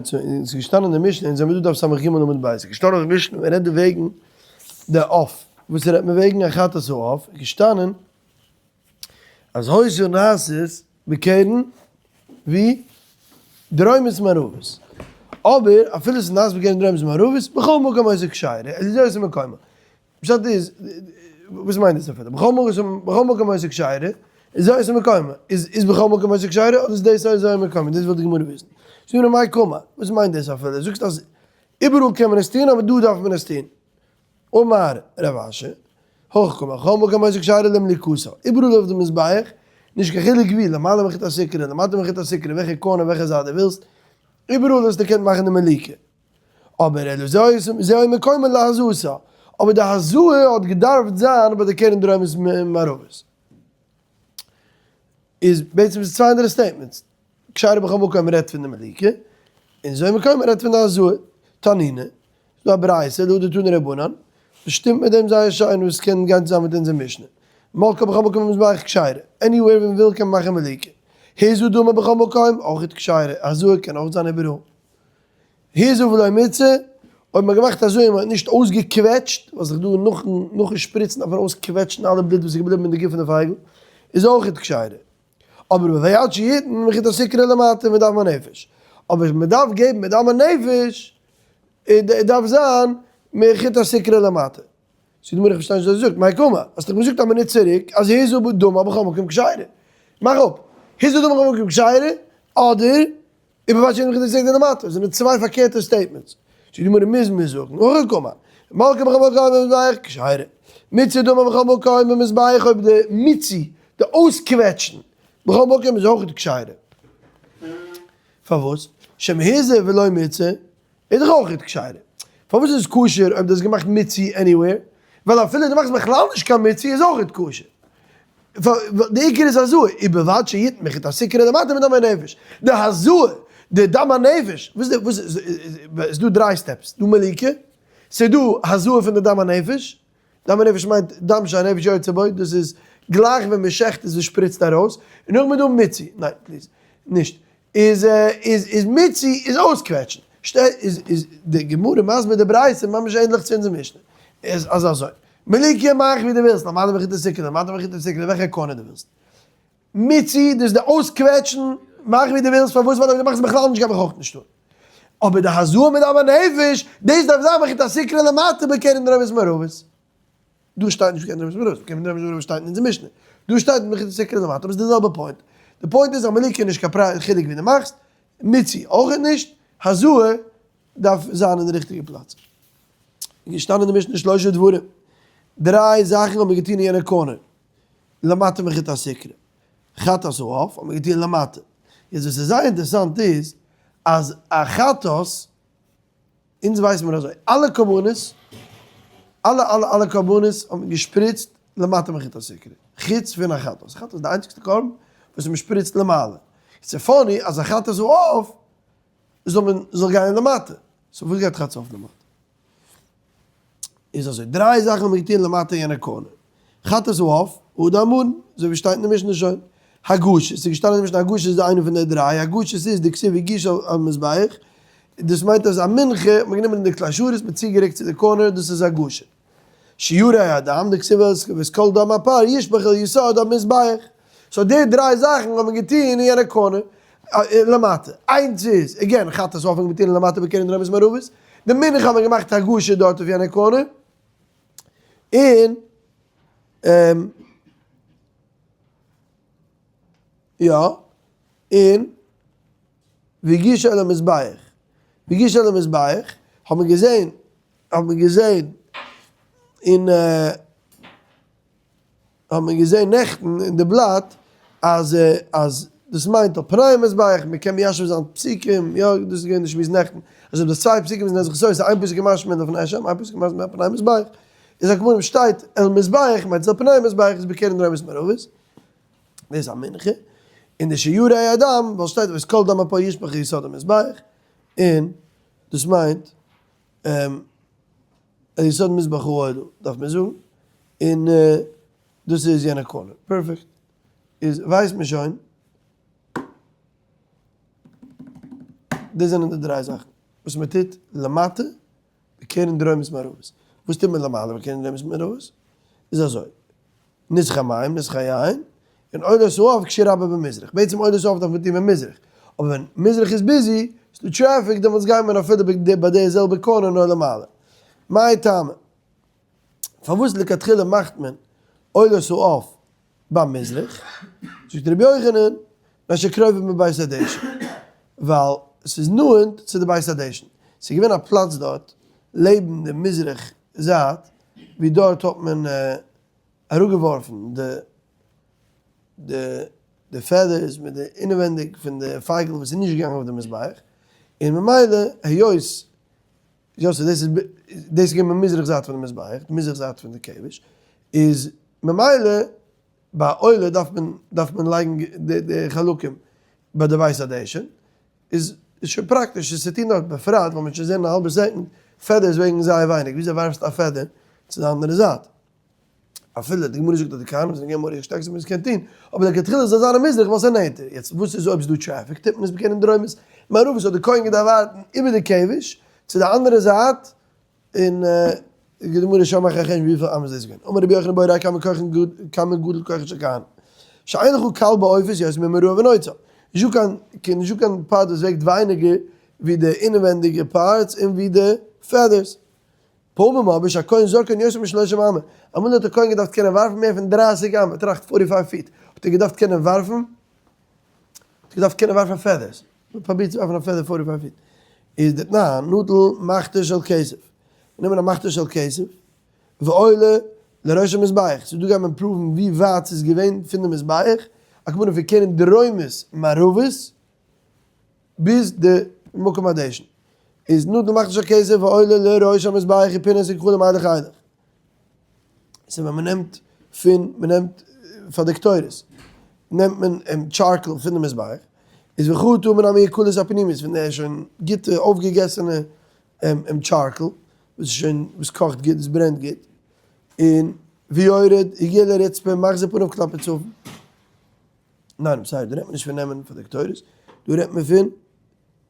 ס'איז געשטאנען אין די משנה, אונז זעמיר דא דף ס"ג עמוד ב', ס'איז געשטאנען אין די משנה, מען רעדט דא וועגן די עוף, וואס רעדט מען וועגן? א חטאת העוף, איז געשטאנען אז היתה נעשית בקרן ווי דרומית מערבית, אבער אפילו ס'איז נעשית בקרן דרומית מערבית, בכל מקום היתה כשרה, אלא זו היתה מקומה. פשט איז, וואס מיינט דאס אפילו? בכל מקום בכל מקום היתה כשרה, איז זו היתה מקומה. איז איז בכל מקום היתה כשרה אדער איז דאס אזוי מקומה? דאס וויל די גמרא וויסן. זאג נאר מאי קאמר, וואס מיינט דאס אפילו? זאגסט אז איבעראל קען מען עס טון אבער דא דארף מען עס טון. אמר רב אשי, הכי קאמר, בכל מקום היתה כשרה למליקתה, איבעראל אויף די מזבח, נישט קיין חילוק ווי, למעלה מחוט הסיקרא, למטה מחוט הסיקרא, וועלכע corner וועלכע זייט דו ווילסט, איבעראל האסטו געקענט מאכן די מליקה. אבער אלא זו מקומה להזאתה, אבער די הזאה האט געדארפט זיין ביי די קרן דרומית מערבית. איז בעצם איז צוויי אנדערע statements, כשרה בכל מקום רעדט פון די מליקה, און זו מקומה רעדט פון די הזאה. תנינא, ס'איז דא א ברייתא, להא דתנו רבנן, וואס שטימט מיט דעם זייער שיין וואס קען גיין צוזאמען מיט אונזער משנה. מלקה בכל מקום במזבח כשרה, anywhere ווי מ'וויל קען מען מאכן מליקה. הזה דמה בכל מקום, אויך כשרה, הזאה קען אויך זיין איבעראל. הזה ולא מיצה, אויב מ'האט געמאכט אזוי און מ'האט נישט אויסגעקוועטשט, ווייל ס'איז דא נאכן נאכן שפריצן דארף מען אויסקוועטשן אלע בלוט וואס איז געבליבן אין די גוף פון די פייגל, איז אויכעט כשרה. אבער ובלבד שיתן מחוט הסיקרא ולמטה מדם הנפש. אבער מ'דארף געבן מדם הנפש, דארף זיין מחוט הסיקרא ולמטה. זאגט די גמרא איך פארשטיי נישט וואס דו זאגסט, מאי קאמר? האסט דאך געזאגט א מינוט צוריק אז הזה דמה בכל מקום כשרה. מאך אפ, הזה דמה בכל מקום כשרה, אדער ובלבד שיתן מחוט הסיקרא ולמטה, עס זענען צוויי פארקערטע statements. זאגט די גמרא מוז מען זאגן, הכי קאמר, מלקה בכל מקום במזבח כשרה, מיצה דמה בכל מקום במזבח אויב די מיצוי, די אויסקוועטשן, בכל מקום איז אויך כשרה. פארוואס? שמהזה ולא מיצה, איז דאך אויך כשרה. פארוואס איז עס כשר אויב דו האסט געמאכט מיצוי anywhere? ווייל אפילו דו מאכסט בכלל נישט קיין מיצוי איז אויך כשר. די עיקר איז הזאה, ובלבד שיתן מחוט הסיקרא ולמטה מדם הנפש. די הזאה, די דם הנפש, וואס די, וואס איז דא דריי steps, דא מליקה, ס'איז דא הזאה פון די דם הנפש, דם הנפש מיינט דם שהנפש יוצא בו, דאס איז גלייך ווען מ'שעכט עס וואס שפריצט ארויס, און נאכדעם איז דא מיצוי, ניין please, נישט, איז איז איז מיצוי איז אויסקוועטשן, איז איז די גמרא מסביר די ברייתא ממש ענדליך צו אונזער משנה, איז אז אזוי, מליקה מאך ווי דו ווילסט, למטה מחוט הסיקרא, למטה מחוט הסיקרא, וועלכע corner דו ווילסט. מיצוי, דאס איז די אויסקוועטשן, מאך ווי דו ווילסט, פארוואס ווייל אויב דו מאכסט בכלל נישט גייט מיך אויך נישט אן. אבער די הזאה מדם הנפש, דאס דארף זיין מחוט הסיקרא ולמטה בקרן דרומית מערבית. דא שטייט נישט בקרן דרומית מערבית, בקרן דרומית מערבית שטייט אין אונזער משנה. דא שטייט מחוט הסיקרא ולמטה, אבער ס'איז די זעלבע point. די point איז אז מליקה איז נישט קיין חילוק ווי דו מאכסט, מיצוי אויך נישט, הזאה דארף זיין אין די ריכטיגע פלאץ. געשטאנען אין די משנה שלושה דברים, דריי זאכן האבן מיר געטון אין יענע corner. למטה מחוט הסיקרא, חטאת העוף האט מען געטוען למטה. יעצט וואס איז זייער אינטערעסאנט איז אז א חטאת, אונז ווייסן מיר אזוי, אלע קרבנות, אלע אלע אלע קרבנות האט מען געשפריצט למטה מחוט הסיקרא, חוץ פון א חטאת, חטאת איז די איינציגסטע קרבן וואס מען שפריצט למעלה. ס'איז funny אז א חטאת העוף זאל מען זאל גיין למטה, so וואס גייט חטאת העוף למטה? איז אזוי, דריי זאכן האבן מיר געטון למטה יענע corner. חטאת העוף, הא דאמרן, אזוי ווי שטייט אין די משנה שוין. הגשה, ס'איז געשטאנען אין די משנה הגשה איז איינע פון די דריי, הגשה איז דכתיב והגישה אל המזבח, דאס מיינט אז א מנחה האט מען גענומען אין די כלי שרת, מען צוגערוקט צו די corner, דאס איז הגשה. שיורי הדם, דכתיב ואת כל דם הפר ישפך אל יסוד המזבח. so די דריי זאכן האט מען געטון אין יענע corner למטה. איינס איז, again, חטאת העוף האט מען געטון למטה בקרן דרומית מערבית. די מנחה האט מען געמאכט הגשה דארט אויף יענע corner. און יא, און והגישה אל המזבח. והגישה אל המזבח האט מען געזען, האט מען געזען אין. האט מען געזען נעכטן אין די בלאט אז אז דאס מיינט אל פני המזבח, מען קען מיישב זיין פסוקים, יא דאס איז געווען די שמועס נעכטן, אז אויב די צוויי פסוקים זענען זיך סותר, איין פסוק איז משמע לפני השם, איין פסוק איז משמע אל פני המזבח, איז על כל פנים שטייט אל מזבח מיינט עס אל פני המזבח איז בקרן דרומית מערבית, דאס איז א מנחה, און די שיורי הדם, ווייל שטייט ואת כל דם הפר ישפך אל יסוד המזבח, און דאס מיינט. אל יסוד מזבח העולה דארף מען זאגן, און דאס איז יענע corner, perfect, איז ווייסט מען שוין. דאס זענען די דריי זאכן וואס מען טוט למטה בקרן דרומית מערבית. וואס טוט מען למעלה בקרן דרומית מערבית? איז אזוי, ניסוך המים, ניסוך היין, און עולת העוף כשהיא רבה במזרח. בעצם עולת העוף דארף מען טון במזרח, אבער ווען מזרח איז busy, ס'דא טרעפיק, דעמאלטס גייט מען אפילו ביי די זעלבע corner נאר למעלה. מאי טעמא? פארוואס לכתחילה מאכט מען עולת העוף ביים מזרח? זאגט רבי יוחנן, מפני שקרובה מבית הדשן, ווייל ס'איז נאנט צו די בית הדשן. ס'איז געווען א פלאץ דארט לעבן די מזרח זייט, ווי דארט האט מען אראפגעווארפן די די די feathers מיט די אינעווענדיג פון די פייגל וואס איז נישט געגאנגען אויף די מזבח, און ממילא היות יוסף דאס איז דאס איז געווען במזרח זייט פון די מזבח, די מזרח זייט פון די כבש, איז ממילא ביי עולה דארף מען דארף מען לייגן די די חלקים ביי די בית הדשן, איז איז שוין פראקטיש עס צו טון דארט, בפרט ווייל מען וועט שוין זען אין א האלבע second, feathers וועגן זייער ווייניג, וויאזוי ווארפסטו א פעדער צו די אנדערע זייט? אפילו די גמרא זאגט אז די כהנים זענען געווען מורא'דיג שטארק זיי האבן עס געקענט טון, אבער לכתחילה זאל זיין אין מזרח ווייל ס'איז נענטער, יעצט וואס איז אויב ס'איז דא טרעפיק טוט מען עס בקרן דרומית מערבית האט די כהן געדארפט ווארטן איבער די כבש צו די אנדערע זייט, און די גמרא שם מאכט א חשבון וויפיל אמות דאס איז געווען, אמר רבי יוחנן בוא וראה כמה כוחן כמה גדול כוחן של כהנים שאין לך קל בעופות יותר ממראה ונוצה, נישטא קיין נישטא קיין part וואס וועגט ווייניגער ווי די אינעווענדיגע parts און ווי די feathers. פעמים אבער שהכהן זורקן יותר משלושים אמה, אמאל האט דער כהן געדארפט קענען ווארפן מער פון 30 אמה, טראכט forty five feet, האט ער געדארפט קענען ווארפן, האט ער געדארפט קענען ווארפן feathers, פרובירט צו ווארפן א פעדער forty five feet, איז דתנן, נוטל מחתה של כסף, נעמען א מחתה של כסף, ועולה לראש המזבח, סאו דא גייט מען prove ן ווי ווייט ס'איז געווען פון די מזבח, על כל פנים פון קרן דרומית מערבית, ביז די מקום הדשן איז נוטל מחתה של כסף ועולה לראש המזבח ופינה את הגחלים אלך אלך. ס'איז ווען מ'נעמט פון מ'נעמט פאר די קטורת נעמט מען charcoal פון די מזבח איז וחטא מן המעוקלות הפנימיות פון די שוין גוטע אויפגעגעסענע charcoal וואס איז שוין וואס קאכט גוט וואס ברענט גוט און ויורד הגיע לרצפה מחזיר פניו כלפי צפון. ניין I'm sorry, דא רעדט מען נישט פון נעמען פאר די קטורת, דא רעדט מען פון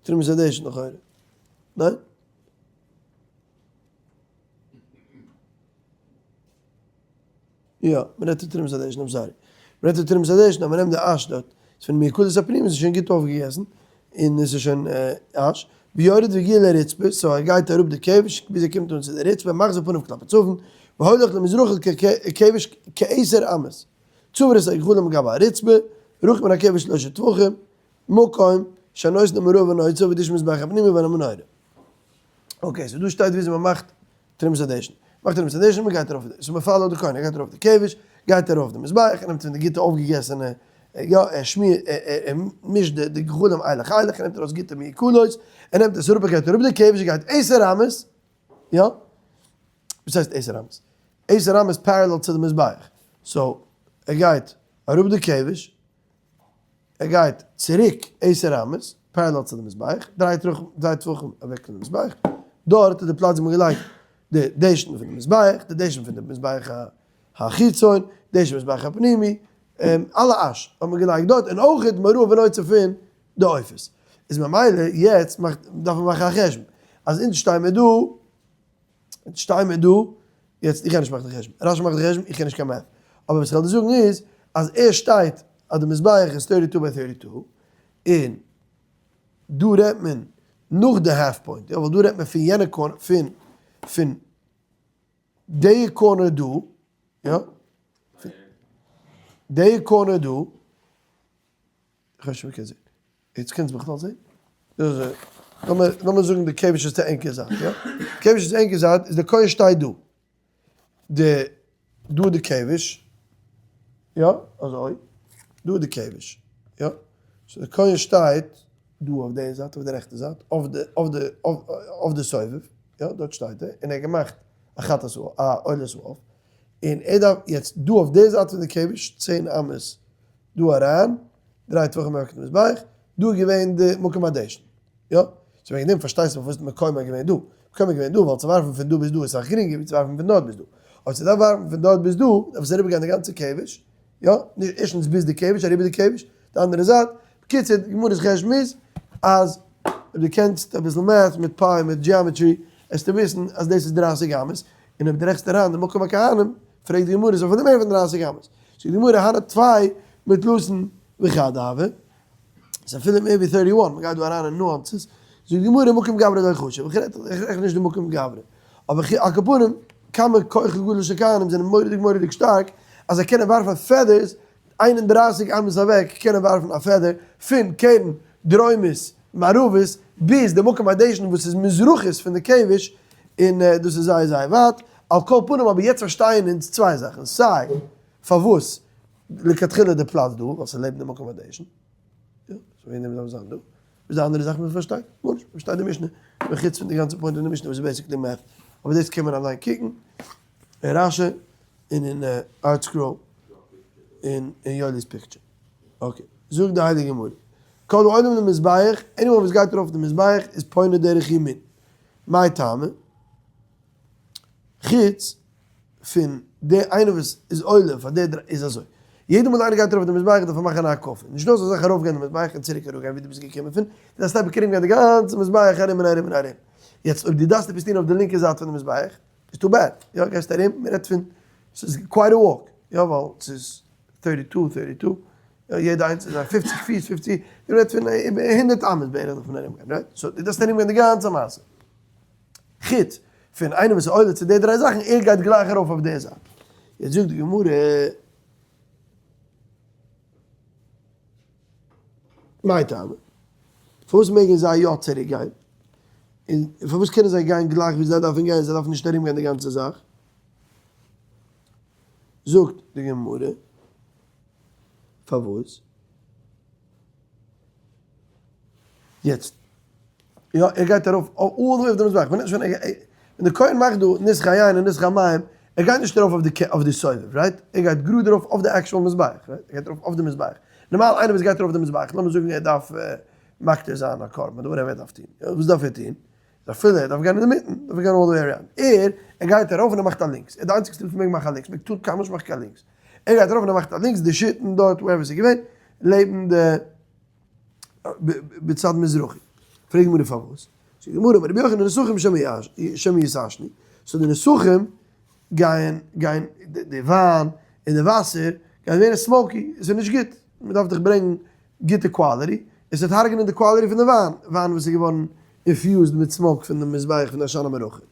תרומת הדשן לכאורה, ניין? יא, מען רעדט פון תרומת הדשן, I'm sorry. מען רעדט פון תרומת הדשן אז מען נעמט די אש דארט, ס'איז פון מעוקלות הפנימיות, איז שוין גוט אויפגעגעסן, און עס איז שוין אש, ויורד והגיע לרצפה, so ער גייט אראפ די כבש ביז ער קומט אן צו די רצפה, מחזיר פניו כלפי צפון, והולך למזרח כבש כעשר אמות. צובר את הגחלים גבי הרצפה, רחוק מן הכבש שלושה טפחים, מקום שנותנין מראה ונוצה ודשן מזבח הפנימי והמנורה. okay, so דא שטייט וויאזוי מען מאכט תרומת הדשן. מאכט תרומת הדשן, מען גייט ארויף, so מען follow ט די כהן, ער גייט ארויף די כבש, גייט ארויף די מזבח, ער נעמט פון די גוטע אויפגעגעסענע, יא, ער שמירט, ער מישט די גחלים אלך אלך, ער נעמט ארויס גוטע מעוקלות, ער נעמט עס אראפ, ער גייט אראפ די כבש, ער גייט עשר אמות, יא? וואס הייסט עשר אמות? עשר אמות parallel צו די מזבח. so ער גייט אראפ די כבש, ער גייט צוריק עשר אמות parallel צו די מזבח, דריי טפחים אוועק פון די מזבח, דארט איז די פלאץ ווי מ'האט געלייגט די דשן פון די מזבח, די דשן פון די מזבח החיצון, דשן מזבח הפנימי, אלע אש האט מען געלייגט דארט, און אויך מראה ונוצה פון די עופות. איז ממילא יעצט מאכט דארף מען מאכן א חשבון אז אונז שטיי מיר דא, אונז שטיי מיר דא, יעצט איך קען נישט מאכן די חשבון, רשי מאכט די חשבון, איך קען נישט קיין math, אבער וואס איך וועל דיר זאגן איז אז ער שטייט אז די מזבח איז thirty two by thirty two, און דא רעדט מען נאך די half point, יא ווייל דא רעדט מען פון יענע corner, פון פון די corner דא, יא, די corner דא, איך ווייס נישט אויב מ'קען זען. יעצט קענסט בכלל זען? לאמיר לאמיר זאגן די כבש איז צו ענקער זייט, יא? כבש איז צו ענקער זייט, איז די כהן שטייט דא. די דא איז די כבש, יא? אזוי. דא איז די כבש, יא? so די כהן שטייט דא אויף די זייט, אויף די רעכטע זייט, אויף די אויף די אויף די סובב, יא? דארט שטייט ער, און ער האט געמאכט א חטאת א עולת העוף, און ער דארף יעצט דא אויף די זייט פון די כבש, צען אמות דא אריין, דריי טפחים אוועק פון די מזבח, דא איז געווען די מקום הדשן, יא? so וועגן דעם פארשטייסטו פארוואס די מקום איז געווען דא, מקום איז געווען דא ווייל צו ווארפן פון דא ביז דא איז סאך גרינגער ווי צו ווארפן פון דארט ביז דא, אויב ס'דארף ווארפן פון דארט ביז דא דארף עס אריבער גיין די גאנצע כבש, יא? נישט ערשטנס ביז די כבש, אריבער די כבש, די אנדערע זייט, בקיצור די גמרא'ס חשבון איז אז. אויב דו קענסט אביסל math מיט pi מיט geometry עסטו וויסן אז דאס איז 30 אמות, און אויב דו רעכנסט אריין די מקום הכהנים, פרעגט די גמרא איז אפילו מער פון 30 אמות. זאגט די גמרא הני טפי מתלתין וחד הוו, ס'איז אפילו מער ווי 31, מ'גייט דא אריין אין nuances, זאגט די גמרא מקום גברא לא חשיב, איך רעכן נישט די מקום גברא, אבער על כל פנים כמה כח גדול של כהנים זענען מורא'דיג מורא'דיג שטארק, אז זיי קענען ווארפן feathers 31 אמות אוועק קענען ווארפן א feather פון קרן דרומית מערבית ביז די מקום הדשן וואס איז מזרחית פון די כבש, און דאס איז זייער זייער ווייט. על כל פנים אבער יעצט פארשטייען אונז צוויי זאכן, סיי פארוואס לכתחילה די פלאץ דא, ווייל ס'איז לעבן די מקום הדשן, יא, so וועגן דעם דארף זיין דא, וואס איז די אנדערע זאך וואס מ'פארשטייט? גארנישט, מ'פארשטייט די משנה, מחוץ פון די גאנצע point פון די משנה וואס איז basically math, אבער דאס קען מען אליין קוקן אין רשי און אין ArtScroll און אין יואלי'ס picture. Okay, זאגט די הייליגע גמרא, כל העולים למזבח, anyone וואס גייט ארויף די מזבח איז פונה דרך ימין, מאי טעמא? חוץ פון די איינער וואס איז עולה פאר די דריי איז אזוי, יעדע מאל איינער גייט ארויף די מזבח דארף ער מאכן א הקפה, נישט דא אזא זאך ארויף גיין די מזבח און צוריק אראפ גיין ווי דו ביסט געקומען פון, דו דארפסט אייביג ארום גיין די גאנצע מזבח ארום און ארום און ארום, יעצט אויב דו דארפסט עפעס טון אויף די לינקע זייט פון די מזבח איז too bad, יא גייסט ארום, מען רעדט פון ס'איז quite a walk, יא ווייל ס'איז 32 32, יא יעדע איינס איז א 50 פיס 50, מען רעדט פון איבער 100 אמות בערך דארף מען ארום גיין, right? So דו דארפסט ארום גיין די גאנצע מעשה. חוץ פון איינער וואס איז עולה צו די דריי זאכן, ער גייט גלייך ארויף אויף די זייט. יעצט זאגט די גמרא, מאי טעמא? פארוואס מעגן זיי יא צוריק גיין? און פארוואס קענען זיי גיין גלייך ווי זיי דארפן גיין, זיי דארפן נישט ארום גיין די גאנצע זאך? זאגט די גמרא, פארוואס? יעצט, יא, ער גייט ארויף all the way אויף די מזבח, ווען די כהן מאכט דא נסך היין און נסך המים, ער גייט נישט ארויף אויף די סובב, right? ער גייט גראד ארויף אויף די actual מזבח, right? ער גייט ארויף אויף די מזבח. נארמאל איינער וואס גייט ארויף די מזבח, לאמיר זאגן ער דארף מקטיר זיין א קרבן, אדער whatever ער דארף טון, וואס דארף ער טון? אפילו ער דארף גיין אינמיטן, דארף ער גיין all the way around. ער, ער גייט ארויף און ער מאכט א לינקס. ער איז די איינציגסטע וואס מעג מאכן א לינקס, מען טאר קיינמאל נישט מאכן קיין לינקס. ער גייט ארויף און ער מאכט א לינקס, די שיטן דארט, wherever ס'איז געווען, לעבן די בצד מזרחי. פרעגט די גמרא פארוואס? זאגט די גמרא, אמר רבי יוחנן נסכים שמא יתעשנו, so די נסכים גייען גיין די וויין און די וואסער גייען ווערן smoky, עס איז נישט גוט, מען דארף דאך ברענגן גוטע quality, עס וועט הרג'נען די quality פון די וויין, וויין וואס איז געווארן infused מיט smoke פון די מזבח פון די עשן המרחק.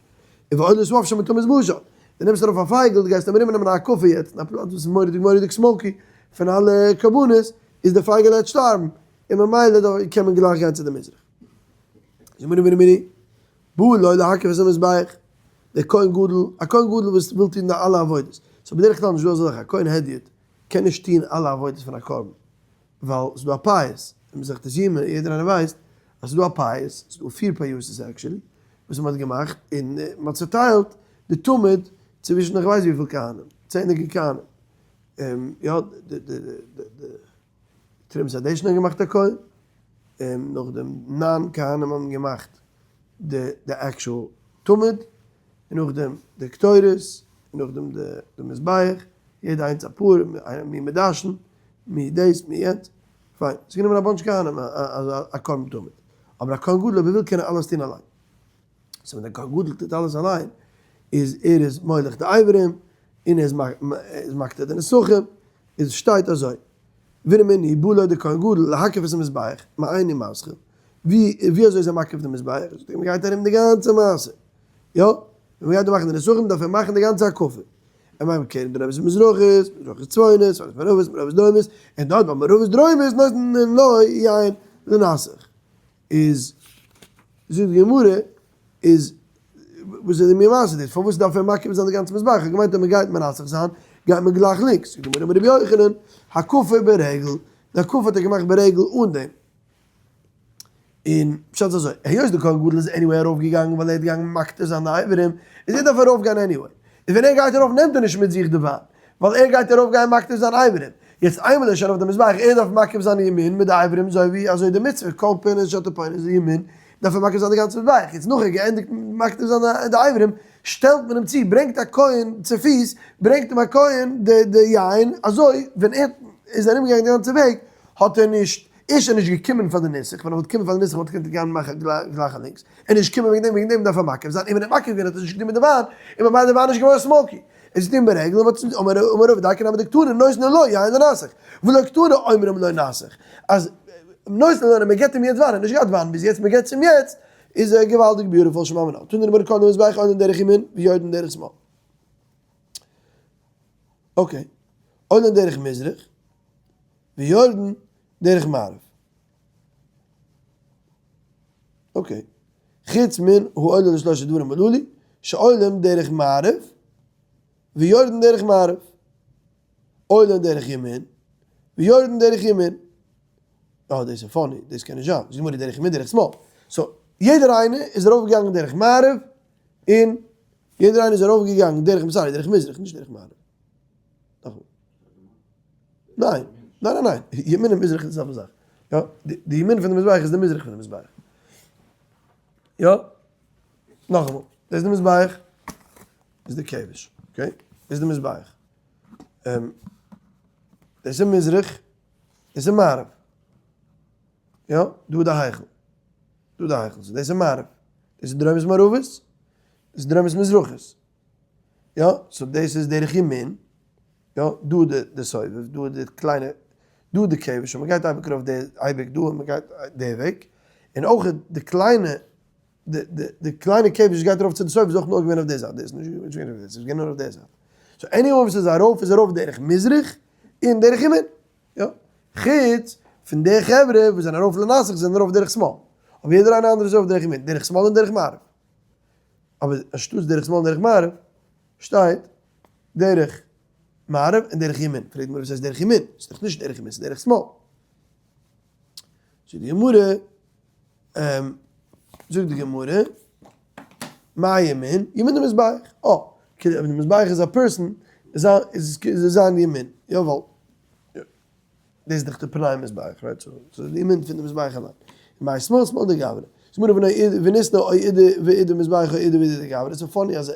און ועולת העוף שמא תמות בעשן, דו נעמסט ארויף א פייגל, דו גייסט אים ארומנעמען א הקפה יעצט אין א פלאץ וואס איז מורא'דיג מורא'דיג smoky פון אלע קרבנות, איז די פייגעלע וועט שטארבן, און ממילא דא קען מען גלייך גיין צו די מזרח. זאגט מיר מיר בא לו להקריב את המזבח, דער כהן גדול, א כהן גדול וואס וויל טון די אלע עבודות, ס'איז בדרך כלל נישט דא אזא זאך, א כהן הדיוט קען נישט טון אלע עבודות פון א קרבן, ווייל ס'איז דא א פייס, אין מסכת יומא, יעדער איינער ווייסט אז ס'איז דא א פייס, ס'איז דא פיר פייסות actually, וואס מ'האט געמאכט, און מ'האט צוטיילט די תמיד צווישן איך ווייס וויפיל כהנים, צענדליגע כהנים. יא, די די די תרומת הדשן האט געמאכט א כהן, און נאכדעם ניין כהנים האבן געמאכט די די actual תמיד, און נאכדעם די קטורת, און נאכדעם די די מזבח, יעדע איינס אפאר, מי מדשן, מי דאס, מי יענץ, פיין, ס'איז גענומען א bunch כהנים א קרבן תמיד, אבער א כהן גדול אויב ער וויל קען ער אלעס טון אליין. so ווען דער כהן גדול טוט אלעס אליין, איז ער איז מולך די אברים, און ער איז מקטיר די נסכים, איז שטייט אזוי, ורמינהי בא לו דער כהן גדול להקריב את המזבח, מאין הוא מתחיל, ווי ווי אזוי איז ער מקריב די מזבח, זאגט ער מען גייט ארום די גאנצע מעשה, יא, ווען מען גייט דא מאכן די נסכים דארף ער מאכן די גאנצע הקפה, ער מאכט קרן דרומית מזרחית, מזרחית צפונית, צפונית מערבית, מערבית דרומית, און דארט ביי מערבית דרומית נותנין לו יין לנסך. איז זאגט די גמרא איז וואס איז די מין מעשה דאס פארוואס דארף ער מקיף זיין די גאנצע מזבח איך האב געמיינט אז מען גייט מנסך זיין גייט מען גלייך לינקס זאגט די גמרא אמר רבי יוחנן הקפה ברגל די הקפה האט ער געמאכט ברגל אן דעם און פשט איז אזוי היות די כהן גדול איז anyway ארויף געגאנגען ווייל ער האט געגאנגען מקטיר זיין די אברים איז ער דארף ארויף גיין anyway און ווען ער גייט ארויף נעמט ער נישט מיט זיך די וויין, ווייל ער גייט ארויף גיין מקטיר זיין אברים, יעצט איינמאל ער איז שוין אויף די מזבח, ער דארף מקריב זיין ימין מיט די אברים אזוי ווי אזוי די מצוה, כל פינה שאתה פונה איז ימין, דארף ער מקריב זיין די גאנצע מזבח, יעצט נאך ער געענדיגט מקטיר זיין די אברים, שטעלט מען אים צו, ברענגט א כהן צופיס, ברענגט אים א כהן די יין, אזוי ווען ער איז ארום געגאנגען די גאנצע וועג האט ער נישט. ערשט ער איז נישט געקומען פאר די ניסוך, ווען ער וואלט געקומען פאר די ניסוך וואלט ער געקענט גיין מאכן גלייך א לינקס, ער איז נישט געקומען וועגן דעם, וועגן דעם דארף ער מקריב זיין, און ווען ער האט מקריב געווען האט ער נישט גענומען די וויין, און ממילא די וויין איז נישט געווארן smoky. עס איז דין ברגל, אמר רבא דייקא נמי דקתני נותנין לו יין לנסך, ולא קתני אומרים לו נסך, אז נותנין לו מען געבט אים יעצט וויין, ער האט נישט געהאט וויין ביז יעצט, מען געבט עס אים יעצט, איז ער געוואלדיג beautiful שמע מינה, תנו רבנן כל המזבח עולין דרך ימין ויורדין דרך שמאל. okay, עולין דרך מזרח ויורדין דרך מערב. okay, חוץ מן העולה לשלושה דברים הללו, שעולים דרך מערב ויורדין דרך מערב. עולין דרך ימין ויורדין דרך ימין. אה, דאס איז funny, דאס קען נישט זיין. זאגט די גמרא דרך ימין דרך שמאל. so, יעדער איינער איז ארויפגעגאנגען דרך מערב, און יעדער איינער איז ארויפגעגאנגען דרך, sorry, דרך מזרח, נישט דרך מערב. ניין, ניין ניין ניין, ימין און מזרח איז די זעלבע זאך. יא, די ימין פון די מזבח איז די מזרח פון די מזבח. יא, נאכאמאל, דאס איז די מזבח, דאס איז די כבש, okay? דאס איז די מזבח. דאס איז מזרח, דאס איז מערב. יא, דא איז די היכל. דא איז די היכל, so דאס איז מערב. דאס איז דרומית מערבית, דאס איז דרומית מזרחית. יא, so דאס איז דרך ימין. יא, דא איז די סובב, דא איז די קליינע, דא איז די כבש, און מ'גייט אייביג ארויף די, אייביג דא, און מ'גייט די וועג. און אויך די קליינע, די די די קליינע כבש וואס גייט ארויף צו די סובב איז אויך נאר געווען אויף די זייט, דאס איז נישט געווען אויף די זייט, ס'איז געווען נאר אויף די זייט. so anyone וואס איז ארויף איז ארויף דרך מזרח און דרך ימין. יא. חוץ פון די חברה וואס זענען ארויף לנסך זענען ארויף דרך שמאל. אבער יעדער איינער אנדערע איז ארויף דרך ימין, דרך שמאל און דרך מערב. אבער אנשטאטס דרך שמאל און דרך מערב שטייט דרך מערב און דרך ימין. פרעגט די גמרא וואס הייסט דרך ימין? ס'איז דאך נישט דרך ימין, ס'איז דרך שמאל. זאגט די גמרא, זאגט די גמרא, מאי ימין? ימין דמזבח. אה, כאילו אויב די מזבח איז א person, איז זיין ימין. יא ווייל דאס איז דאך די פני מזבח, right? so די ימין פון די מזבח אליין. מאי שמאל? שמאל דגברא. זאגט די גמרא וניתני או אידי ואידי מזבח או אידי ואידי דגברא. ס'איז funny אז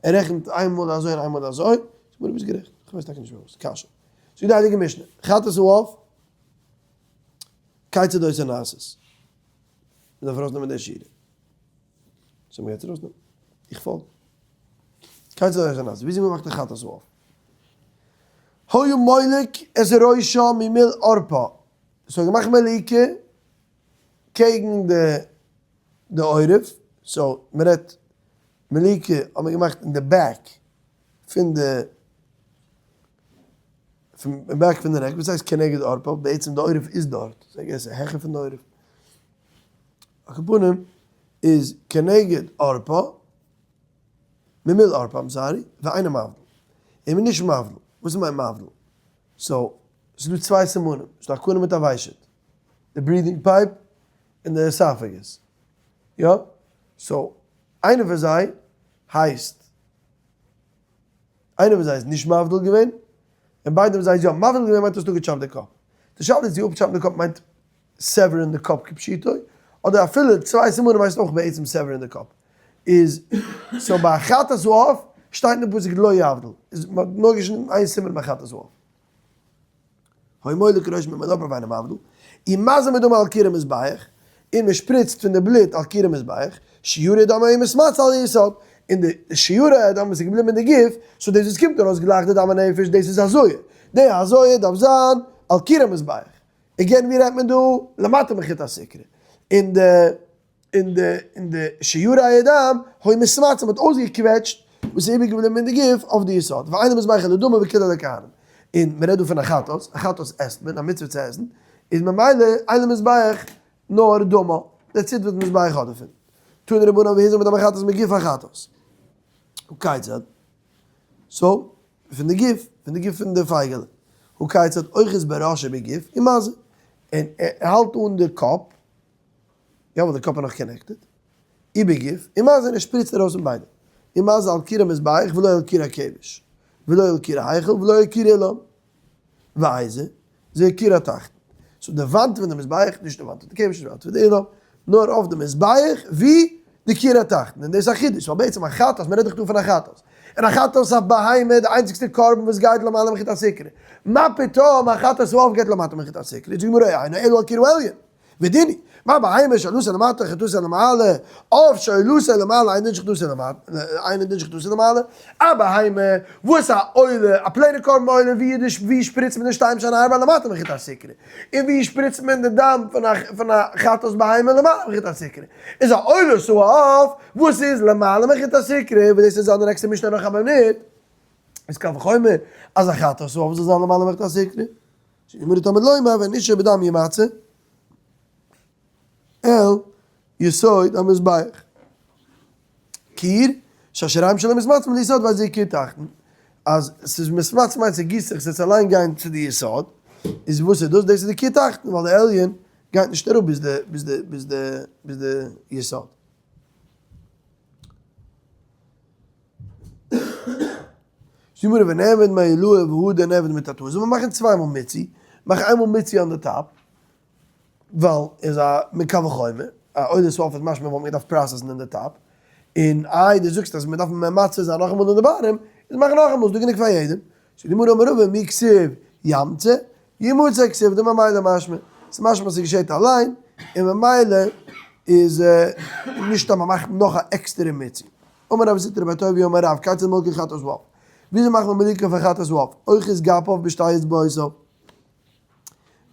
ער רעכנט איינמאל אזוי און איינמאל אזוי. זאגט די גמרא ביסט גערעכט. כ'ווייס טאקע נישט פארוואס. קשיא. זאגט די הייליגע משנה, חטאת העוף, כיצד היתה נעשית. מ'דארף ארויסנעמען די שירה. so מ'גייט ארויסנעמען. איך פאלג. כיצד היתה נעשית. וויאזוי מ'מאכט די חטאת העוף. היה מולק את ראשה ממול עורפה. so געמאכט מליקה קעגן די די עורף. so מ'רעדט מליקה האט מען געמאכט אין די back פון די פון back פון די neck, וואס הייסט כנגד עורפה? בעצם די עורף איז דארט, so I guess העכער פון די עורף. על כל פנים איז כנגד עורפה, ממול עורפה, I'm sorry, ואינו מבדיל. און מ'איז נישט מבדיל. וואס מיינט מבדיל? so, ס'איז דא צוויי סימנים, ס'איז דא א קנה מיט א ושט. די breathing pipe און די esophagus. יא? so, איינער פון זיי הייסט איינער פון זיי איז נישט מבדיל געווען, און ביידע פון זיי איז יא מבדיל געווען מיינט האסטו געטשאפט די קאפ. די שאלה איז צו אפטשאפן די קאפ מיינט sever ן די קאפ כפשוטו, אדער אפילו צוויי סימנים הייסט אויך בעצם sever ן די קאפ. איז so ביי חטאת העוף שטייט אין די פסוק לא יבדיל, איז מ'האט נאר געשניטן איין סימן ביי חטאת העוף. היה מולק ראשה ממול עורפה ואינו מבדיל, ומזה מדמה על קיר המזבח, און מען שפריצט פון די בלוט על קיר המזבח, שיירי דם היו מתמצה על היסוד, און די שיירי הדם וואס איז געבליבן אין די גוף, so דאס וואס קומט ארויס גלייך די דם הנפש, דאס איז הזאה, די הזאה דארף זיין על קיר המזבח, again ווי רעדט מען דא? למטה מחוט הסיקרא, און די. און די און די שיירי הדם היו מתמצין מ'האט אויסגעקוועטשט וואס איז איבער געבליבן אין די גוף אויף די יסוד ואינו מזבח אלא דמה וכולו לכהנים און מ'רעדט דא פון א חטאת, א חטאת עסט מען, א מצוה צו עסן, איז ממילא אינו מזבח נאר דמה, that's it וואס מזבח האט דערפון. תנו רבנן והזה מדם החטאת מגוף החטאת. הכיצד? so, פון די גוף, פון די גוף פון די פייגעלע. הכיצד אוחז בראשה בגוף ומזה. און ער האלט אן די קאפ יא ווייל די קאפ איז נאך connected, ובגוף, ומזה ער שפריצט ארויס פון ביידע, ומזה על קיר המזבח ולא על קיר הכבש, ולא על קיר ההיכל ולא על קיר האולם, ואיזה, זה קיר התחתון. so די וואנט פון די מזבח, נישט די וואנט פון די כבש, נישט די וואנט פון די אולם, נאר אויף די מזבח ווי די קיר התחתון, און דאס איז א חידוש, ווייל בעצם א חטאת, מען רעדט דאך דא פון א חטאת, און א חטאת הבהמה איז די איינציגסטע קרבן וואס גייט למעלה מחוט הסיקרא. מה פתאום א חטאת העוף גייט למטה מחוט הסיקרא? זאגט די גמרא, אינו אלא על קיר העליון. ודין הוא, מה בהמה שעלתה למטה חטאתה למעלה, עוף שעלותו למעלה אינו דין שחטאתו למטה, אינו דין שחטאתו למעלה, א בהמה וואס א עולה, א plain ע קרבן עולה, ווי איז די ווי שפריצט מען די שתיים שהן ארבע למטה מחוט הסיקרא, און ווי שפריצט מען די דם פון א פון א חטאת בהמה למעלה מחוט הסיקרא, איז א עולת העוף וואס איז למעלה מחוט הסיקרא, וואס דאס איז זיין די נעקסטע משנה נאך א מינוט, איז קל וחומר אז א חטאת העוף זאל זיין למעלה מחוט הסיקרא. זאגט די גמרא תלמוד לומר ונשאר בדם ימצה אל יסוד המזבח קיר שהשיריים שלו מתמצים ליסוד והרי זה קיר תחתון אז ס'איז מתמצה מיינט ס'גיסט זיך ס'וועט אליין גיין צו די יסוד איז וואס איז דאס דאס איז די קיר תחתון ווייל די עליון גייט נישט אראפ ביז די ביז די ביז די ביז די יסוד. זאג מיר ונעבד מעילאה והוא דנעבד מתתאה זאל מען מאכן צוויי מאל מיצי, מאך איינמאל מיצי אן די top, ווייל איז א מקו וחומר, א עולת העוף איז משמע וואלט מען געדארפט process ן אין די top, און איי דו זאגסט אז מען דארף ממצה זיין נאכאמאל אין די bottom, איז מאך נאכאמאל, ס'דא גענוג פאר יעדעם. זאגט די גמרא אמר רבא מי כתיב ימצה, ימצא כתיב דממילא משמע, ס'איז משמע אז ס'געשעט אליין, און ממילא איז נישט אז מ'מאכט נאך א עקסטערע מיצי. אמר רב זוטרא בר טוביה אמר רב כיצד מולקין חטאת העוף? וויאזוי מאכט מען מליקה פון חטאת העוף? אוחז גפיו בשתי אצבעותיו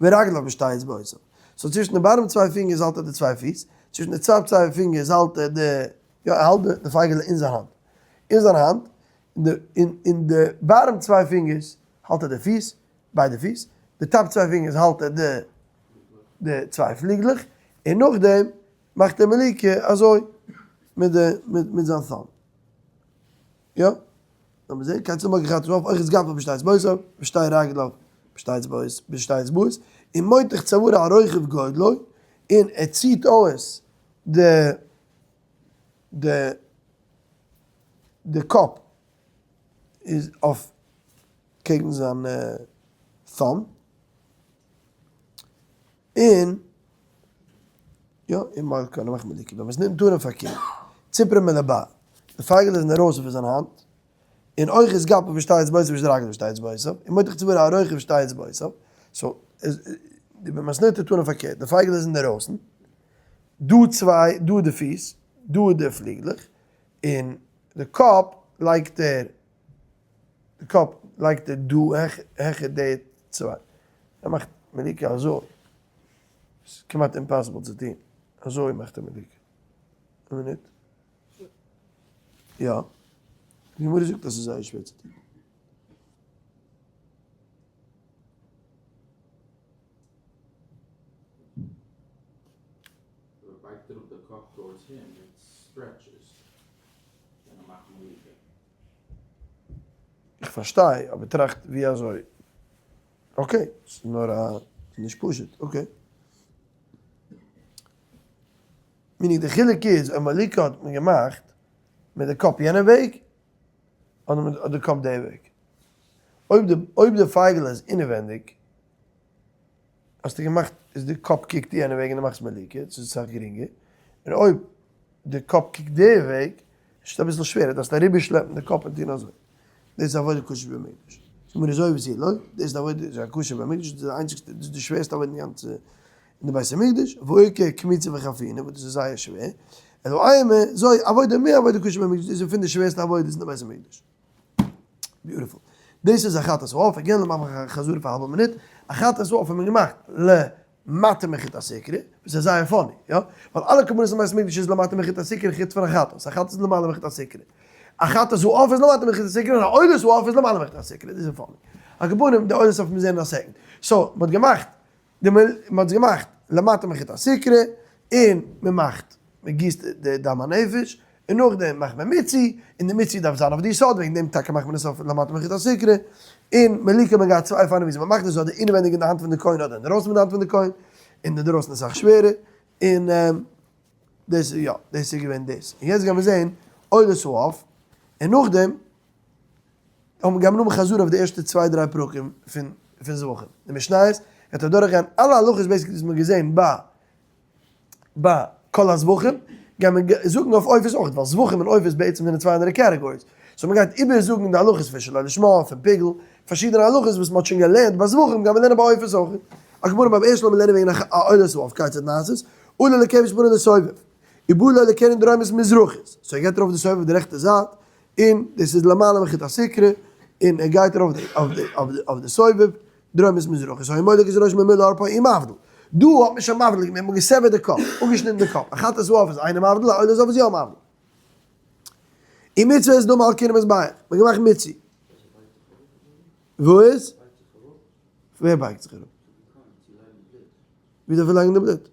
ורגליו בשתי אצבעותיו. so צווישן די bottom צוויי פינגערס האלט ער די צוויי פיס, צווישן די top צוויי פינגערס האלט ער די, יא ער האלט די פייגעלע אין זיין האנט, אין זיין האנט, אין די bottom צוויי פינגערס האלט ער די פיס, ביידע פיס, די top צוויי פינגערס האלט ער די די צוויי פליגלעך, און נאכדעם מאכט ער מליקה אזוי מיט די מיט זיין thumb. יא? לאמיר זעהן, כיצד מולקין חטאת העוף, אוחז גפיו בשתי אצבעותיו, ושתי רגליו בשתי אצבעות, בשתי אצבעות, און מותח צווארו על רוחב גודלו, און ער ציט אויס די די די קאפ איז אויף קעגן זיין thumb, און יא, און מלכה און מאכט מליקה, ווען מ'איז ניתן פארקערט, ציפרין מלבא, די פייגל איז אינדערויסן פון זיין האנט, און אויך איז גפו ושתי אצבעותיו ושתי רגליו ושתי אצבעותיו, און מותח צווארו על רוחב שתי אצבעותיו, so, די במתניתא טוען פארקערט, די פייגל איז אינדערויסן, דא צוויי, דא די פיס, דא די פליגלעך, און די קאפ לייגט ער, די קאפ לייגט ער דא העכער די צוויי, ער מאכט מליקה אזוי, ס'איז כמעט impossible צו טון, אזוי מאכט ער מליקה, א מינוט, יא, די גמרא זאגט אז ס'איז זייער שווער צו טון. איך פארשטיי, אבער טראכט ווי אזוי. okay, ס'איז נאר א, ס'איז נישט פשוט, okay. meaning די חילוק איז אויב מליקה האט מען געמאכט מיט די קאפ יענע וועג, אדער מיט די קאפ די וועג. אויב די אויב די פייגעלע איז אינעווענדיג, האסטו געמאכט איז די קאפ קוקט יענע וועג און די מאכסט מליקה, ס'איז אסאך גרינגער. און אויב די קאפ קוקט די וועג, איז אביסל שווערער, דארפסט אריבערשלעפן די קאפ און טון אזוי. דאס איז עבודה קשה במקדש. זאג מיר אזוי ווי לא, דאס איז עבודה קשה במקדש, דאס איז די איינציגסטע, דאס איז די שווערסטע עבודה אין די גאנצע, אין די בית המקדש, והא איכא קמיצה וחפינה, וואס דאס איז זייער שווער, אלא אימא, זוי עבודה מעבודה קשה במקדש, דאס איז פון די שווערסטע עבודות אין די בית המקדש. beautiful. דאס איז א חטאת העוף, again לאמיר מאכן א חזרה פאר א האלבע מינוט, א חטאת העוף האט מען געמאכט למטה מחוט הסיקרא, וואס איז זייער funny, יא? ווייל אלע קרבנות אין בית המקדש איז למטה מחוט הסיקרא חוץ פון א חטאת, א חטאת איז למעלה מחוט הסיקרא. א חטאת העוף איז למטה מחוט הסיקרא און א עולת העוף איז למעלה מחוט הסיקרא, דאס איז funny. על כל פנים, די עולת העוף מיר זעהן אין א second. so, מ'האט געמאכט די מ'האט עס געמאכט למטה מחוט הסיקרא, און מ'מאכט, מ'גיסט די דם הנפש, און נאכדעם מאכט מען מיצוי, און די מיצוי דארף זיין אויף די יסוד, וועגן דעם טאקע מאכט מען עס אויף למטה מחוט הסיקרא, און מליקה האט מען געהאט צוויי אופנים וויאזוי מ'מאכט עס, אדער אינעווענדיג אין די האנט פון די כהן אדער אינדערויסן פון די האנט פון די כהן, און אינדערויסן איז אסאך שווערער, און דאס איז יא, דאס איז געווען דאס. און יעצט גיימיר זען עולת העוף, און נאכדעם האבן גיימיר האבן חזרה אויף די ערשטע צוויי דריי פרקים פון פון זבחים. די משניות גייט אדורך גיין אלע הלכות basically וואס מ'האט געזען ביי ביי כל הזבחים, גייט מען זאגן אויף עופות אויך, ווייל זבחים און עופות בעצם זענען צוויי אנדערע categories. So מ'גייט איבערזאגן די הלכות פון שלא לשמה, פון פיגול, פארשידענע הלכות וואס מ'האט שוין געלערנט ביי זבחים גייט מען לערנען ביי עופות אויך. על כל פנים ביים ערשטן לאמיר לערנען וועגן א עולת העוף כיצד נעשית, עולה לכבש פנה לסובב, ובא לו לקרן דרומית מזרחית, so ער גייט ארויף די סובב די רעכטע זייט, און דאס איז למעלה מחוט הסיקרא, און ער גייט ארויף אויף די סובב, דרומית מזרחית, היה מולק את ראשו ממילא ערפו ומבדיל. דא האט מען שוין מבדיל געווען, מ'האט געסעווערט די קאפ, אפגעשניטן די קאפ, א חטאת העוף איז אינו מבדיל, א עולת העוף איז יא מבדיל. ומיצה את דמו על קרן המזבח, מ'האט געמאכט מיצוי. וואס? ווער בייגט זיך אראפ? ווי דארף ער לייגן די בלוט?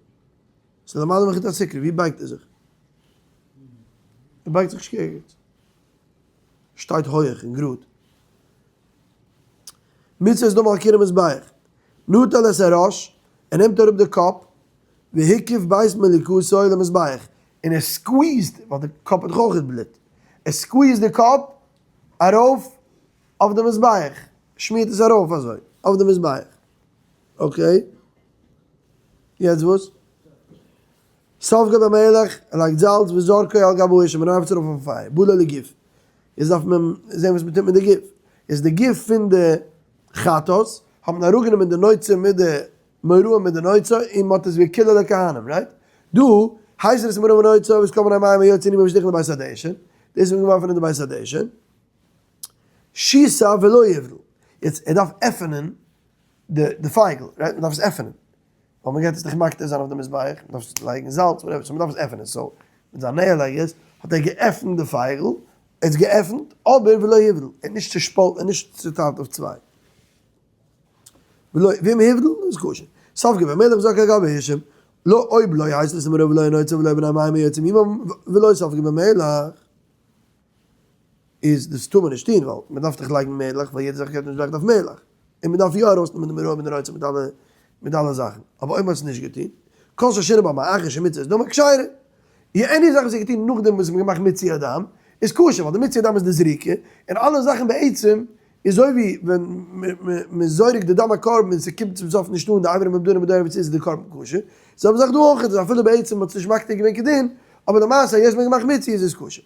ס'איז למעלה מחוט הסיקרא, ווי בייגט ער זיך? ער בייגט זיך נישט ערגעץ. שטייט הויעך און גראד. מיצה את דמו על קרן המזבח. נטל את הראש, ער נעמט אראפ די קאפ, והקיף בית מליקתו למזבח, און ער squeeze ט, ווייל די קאפ האט דאך אויך בלוט, ער squeeze ט די קאפ ארויף אויף די מזבח, שמירט עס ארויף אזוי אויף די מזבח, okay, יעצט וואס? ספגו במלח, ער לייגט זאלץ וזרקו על גבי האש, און מען ווארפט עס ארויף אויפן פייער, בלע לגוף, יעצט דארף מען זען וואס מען טוט מיט די גוף, איז די גוף פון די חטאת, האט מען אראפגענומען די נוצה מיט די מוראה מיט די נוצה, און מען האט עס וכילה לכהנים, right? דא הייסט עס מוראה ונוצה וואס כל מיני מים היוצאים ומשליכין לבית הדשן, דאס האט מען געווארפן אין די בית הדשן, שיסה ולא יבדל, יעצט ער דארף עפענען די פייגל, right? מען דארף עס עפענען, ווייל מען גייט עס דאך מקטיר זיין אויף די מזבח, מען דארף עס לייגן זאלץ, whatever, so מען דארף עס עפענען, so מיט זיין נעל I guess האט ער געעפנט די פייגל, ער האט עס געעפנט, אבער ולא הבדיל, ער האט נישט צושפאלטן, ער האט נישט צוטיילט אויף צוויי. ולא, ואם הבדיל איז כשר. ספגו במלח וזרקו על גבי האש, לא אויב לא הייסט עס מרוב ולא נוצה ולא בני מים היוצאים עמם ולא ספגו במלח. איז דאס טאר מען נישט טון ווייל מען דארף דאך לייגן מלח ווייל יעדע זאך גייט נישט דורך מלח און מען דארף יא ארויסנעמען די מרור מיט די נוצה מיט אלע מיט אלע זאכן אבער אויב מען האט עס נישט געטון כל ששינה בה מאחר שמיצה את דמה כשרה י any זאך וואס איז געטון נאכדעם וואס מען האט געמאכט מיצוי הדם איז כשר ווייל די מיצוי הדם איז די זריקה און אלע זאכן בעצם איז אזוי ווי ווען מען איז זורק די דם הקרבן און ס'קומט צום סוף נישט אן די אברים הבדרים בדור וואס איז די קרבן כשר, זעלבע זאך דא אויך, איז אפילו בעצם מ'האט עס נישט מקטיר געווען כדין, אבער למעשה היות מ'האט געמאכט מיצוי איז עס כשר.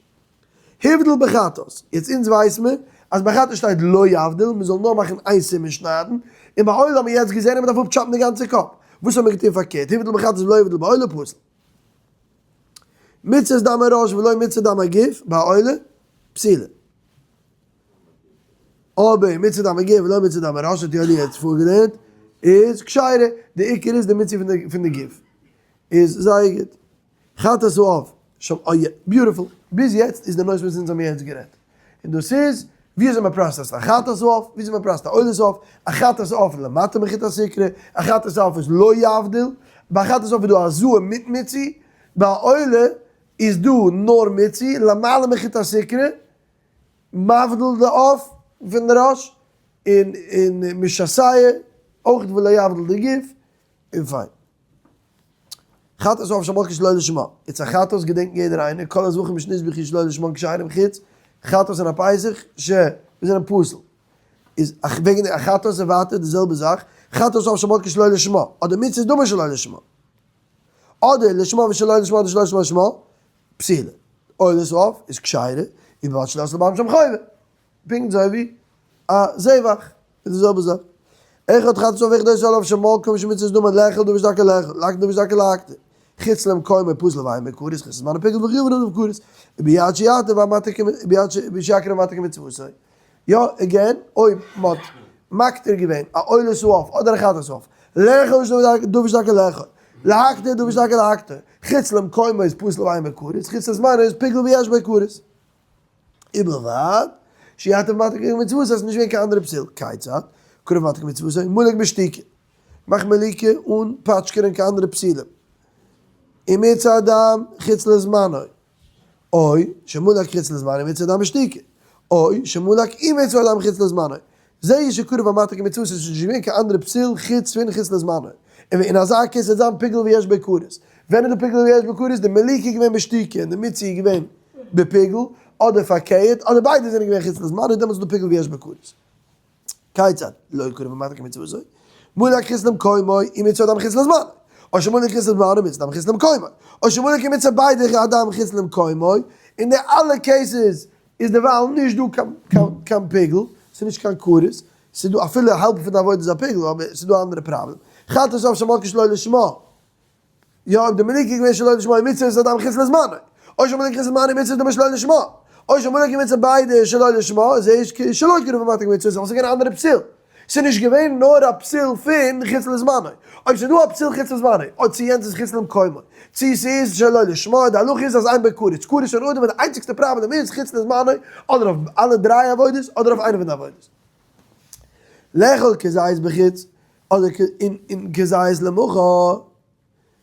הבדיל בחטאת, יעצט אונז ווייס מיר אז ביי חטאת שטייט לא יבדיל, מ'זאל נאר מאכן איין סימן שניידן, און ביי עולה האט מען יעצט געזען אז מ'דארף אפטשאפן די גאנצע קאפ, וואס האט מען געטון פארקערט, הבדיל בחטאת ולא הבדיל בעולה פסול. מיצת דם הראש ולא מיצת דם הגוף, ביי עולה, פסולה. אבער מיצוי דם הגוף ולא מיצוי דם הראש האט יואלי יעצט פארגעלערנט איז כשרה, די עיקר איז די מיצוי פון די גוף איז זייער גוט. חטאת העוף שם אוי beautiful, ביז יעצט איז די נושא וואס אונז האבן יעצט גערעדט, און דאס איז ווי אזוי מען process ט א חטאת העוף, ווי אזוי מען process ט א עולת העוף, א חטאת העוף למטה מחוט הסיקרא, א חטאת העוף איז לא יבדיל, ביי א חטאת העוף איז דא הזאה מיט מיצוי, ביי א עולה איז דא נאר מיצוי, למעלה מחוט הסיקרא, מבדיל די עוף פון די ראש, און און משסע אויך ולא יבדיל די גוף, און פיין. חטאת העוף שמלקו שלא לשמה, יעצט א חטאת געדענקט יעדער איינער, כל הזבחים שנזבחו שלא לשמן כשרים חוץ חטאת און א פסח ש וואס זענען פסול. איז וועגן די חטאת איז ווייטער די זעלבע זאך, חטאת העוף שמלקו שלא לשמה, אדער מיצוי דמים שלא לשמה. אדער לשמה ושלא לשמה אדער שלא לשמה לשמה, פסולה. עולת העוף איז כשרה, ובלבד שלא עשאה לבעלים שם חובה. פונקט אזוי ווי א זבח, איז די זעלבע זאך. אחד חטאת העוף ואחד עולת העוף שמלקו ושמיצה את דמן לאכול דבר שדרכו לאכול, להקטיר דבר שדרכו להקטיר. חוץ למקומו פסול ואינו כרת, חוץ לזמנו פיגול וחיוב עליו כרת. וביד שיעטוף המתיר וביד שיקריב המתיר כמצוותו. יא, again, אויב מ'האט מקטיר געווען א עולת העוף אדער א חטאת העוף, לאכול דבר שדרכו לאכול, להקטיר דבר שדרכו להקטיר, חוץ למקומו איז פסול ואין בו כרת, חוץ לזמנו איז פיגול ויש בו כרת. ובלבד שיעטוף המתיר כמצוותו אז ס'איז נישט געווען קיין אנדערע פסול, כיצד? קרב המתיר כמצוותו, מלק בשתיקה. מאך מליקה אן פאטשקענען קיין אנדערע פסולים. ומיצה הדם חוץ לזמנו. או שמלק חוץ לזמנו ומיצה הדם בשתיקה. או שמלק ומיצה הדם חוץ לזמנו. זה שקרב המתיר כמצוותו ס'איז נישט געווען קיין אנדערע פסול חוץ פון חוץ לזמנו. און אין אזא case וועט זיין פיגול ויש בו כרת. ווען איז די פיגול ויש בו כרת? די מליקה איז געווען בשתיקה און די מיצוי איז געווען בפיגול, אדער פארקערט, אדער ביידע זענען געווען חוץ לזמנו, דעמאלטס איז דא פיגול ויש בו כרת. כיצד? לא קרב המתיר כמצוותו. מלק חוץ למקומו ומיצה הדם חוץ לזמנו. או שמלק חוץ לזמנו ומיצה הדם חוץ למקומו. או שמלק ומיצה ביידע הדם חוץ למקומו. אין די אלע cases. איז דערווייל נישט דא קיין קיין פיגול, ס'איז נישט קיין כרת, ס'איז דא אפילו האלב פון די עבודה איז א פיגול, אבער ס'איז דא א אנדערע פראבלעם. חטאת העוף שמלקה שלא לשמה, יא אויב די מליקה איז געווען שלא לשמה איז מצוה איז אדם חוץ לזמנו, אויב שמלקה חוץ לזמנו איז מצוה דמי שלא לשמה, אויב שמלקה מצוה ביידע שלא לשמה איז ערשט שלא קרוב ומתק מצוה, ס'איז געווען א אנדערע פסול. ס'איז נישט געווען נאר א פסול פון חוץ לזמנו. אויב ס'איז דא א פסול חוץ לזמנו, אוי צו יענץ איז חוץ למקומו, צו ס'איז שלא לשמה, די הלכה איז אז אין בו כרת, כרת של אדם, די איינציגסטע פראבלעם איז חוץ לזמנו, אדער אויף אלע דריי עבודות, אדער אויף איינע פון די עבודות. לאכול כזית בחוץ, אדער און כזית למחר.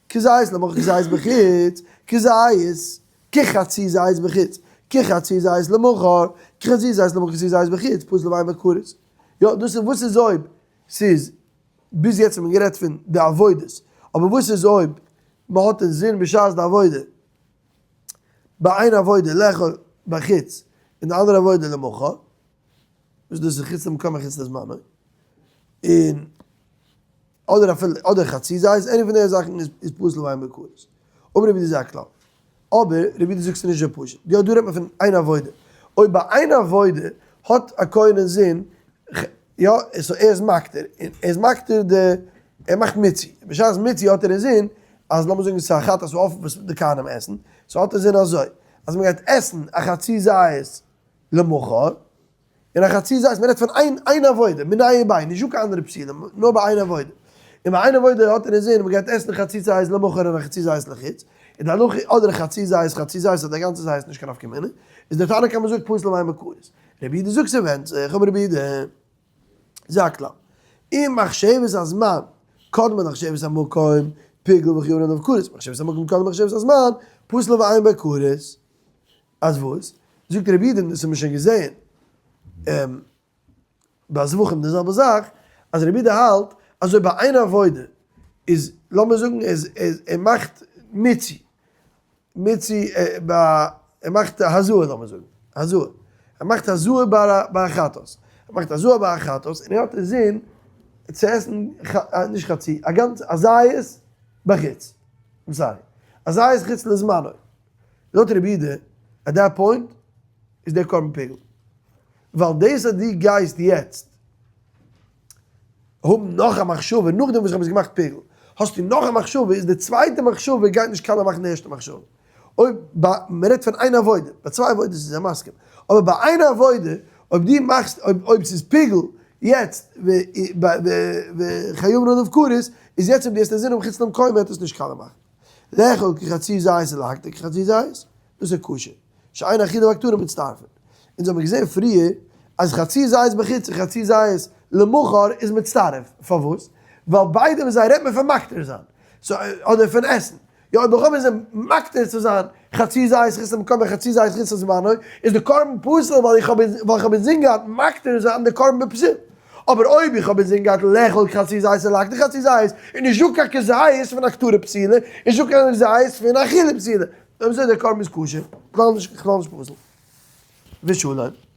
כזית למחר כזית בחוץ, כזית, כחצי זית בחוץ, כחצי זית למחר, כחצי זית למחר כחצי זית בחוץ, פסול ואין בו כרת. יא, דאס איז וואס איז אויב ס'איז, ביז יעצט האט מען גערעדט פון די עבודות, אבער וואס איז אויב מ'האט אינזין בשעת די עבודה, ביי איין עבודה לאכול בחוץ און די אנדערע עבודה למחר, וואס דאס איז חוץ למקום און חוץ לזמנו, און אדער אפילו אדער חצי זית, איינע פון די זאכן איז פסול ואין בו כרת. אבער רבי יהודה איז א כלל. אבער רבי יהודה זאגט ס'איז נישט אזוי פשוט. יא דא רעדט מען פון איין עבודה. אויב ביי איין עבודה האט א כהן אינזין, יא, סאו ער איז מקטיר, און ער איז מקטיר די, ער מאכט מיצוי. בשעת מיצוי האט ער אינזין אז לאמיר זאגן ס'איז א חטאת העוף וואס די כהנים עסן, סאו האט ער אינזין אזוי, אז מ'גייט עסן א חצי זית למחר, און א חצי זית, מ'רעדט פון איין איין עבודה, מיניה וביה, נישטא קיין אנדערע פסולים, נאר ביי איין עבודה. און ביי איין עבודה האט ער אינזין מ'גייט עסן חצי זית למחר און א חצי זית לחוץ, און די הלכה איז אדער חצי זית חצי זית אדער א גאנצע זית נישט קיין נפקא מינה, איז דער תנא קמא זאגט פסול ואין בו כרת. רבי יהודה זאגט ס'ווענדט זיך, אמר רבי יהודה, זה הכלל, אם מחשבת הזמן קדמה למחשבת המקום, פיגול וחייבין עליו כרת, מחשבת המקום קדמה למחשבת הזמן, פסול ואין בו כרת. אז וואס? זאגט רבי יהודה, דאס האבן מיר שוין געזעהן ביי זבחים די זעלבע זאך, אז רבי יהודה האלט אז אויב ביי איין עבודה איז, לאמיר זאגן ער מאכט מיצוי, מיצוי ביי, ער מאכט הזאה לאמיר זאגן, הזאה, ער מאכט הזאה ביי א חטאת, ער מאכט הזאה ביי א חטאת און ער האט אינזין צו עסן נישט חצי, א גאנצע א זית בחוץ, I'm sorry, א זית חוץ לזמנו. לויט רבי יהודה at that point איז דער קרבן פיגול. ווייל דאס אז דו גייסט יעצט האבן נאך א מחשבה נאכדעם וואס איך האב עס געמאכט פיגול, האסטו נאך א מחשבה, איז די צווייטע מחשבה גייט נישט קאלע מאכן די ערשטע מחשבה. אויב ביי, מען רעדט פון איין עבודה, ביי צוויי עבודות איז ער מסכים, אבער ביי איין עבודה, אויב דו מאכסט, אויב אויב ס'איז פיגול יעצט וחייבין עליו כרת, איז יעצט אויב דו האסט אינזין האבן חוץ למקומו וועט עס נישט קאלע מאכן. לאכול כחצי זית ולהקטיר כחצי זית, דאס איז כשר, שאין אכילה והקטרה מצטרפין. אונז האבן געזען פריער אז חצי זית בחוץ און חצי זית למחר איז מצטרף, פארוואס? ווייל ביידע וואס זיי רעדט מען פון מקטיר זיין, סאו אדער פון עסן, יא אויב איך האב אינזין מקטיר צו זיין חצי זית חוץ למקומו חצי זית חוץ לזמנו, איז די קרבן פסול ווייל איך האב ווייל איך האב אינזין געהאט מקטיר זיין די קרבן בפסול. אבער אויב איך האב אינזין געהאט לאכול חצי זית און להקטיר חצי זית, איז נישט דא קיין כזית פון הקטרה פסולה, נישט דא קיין כזית פון אכילה פסולה, אויב אזוי דער קרבן איז כשר, בכלל נישט בכלל נישט פסול. ושלום.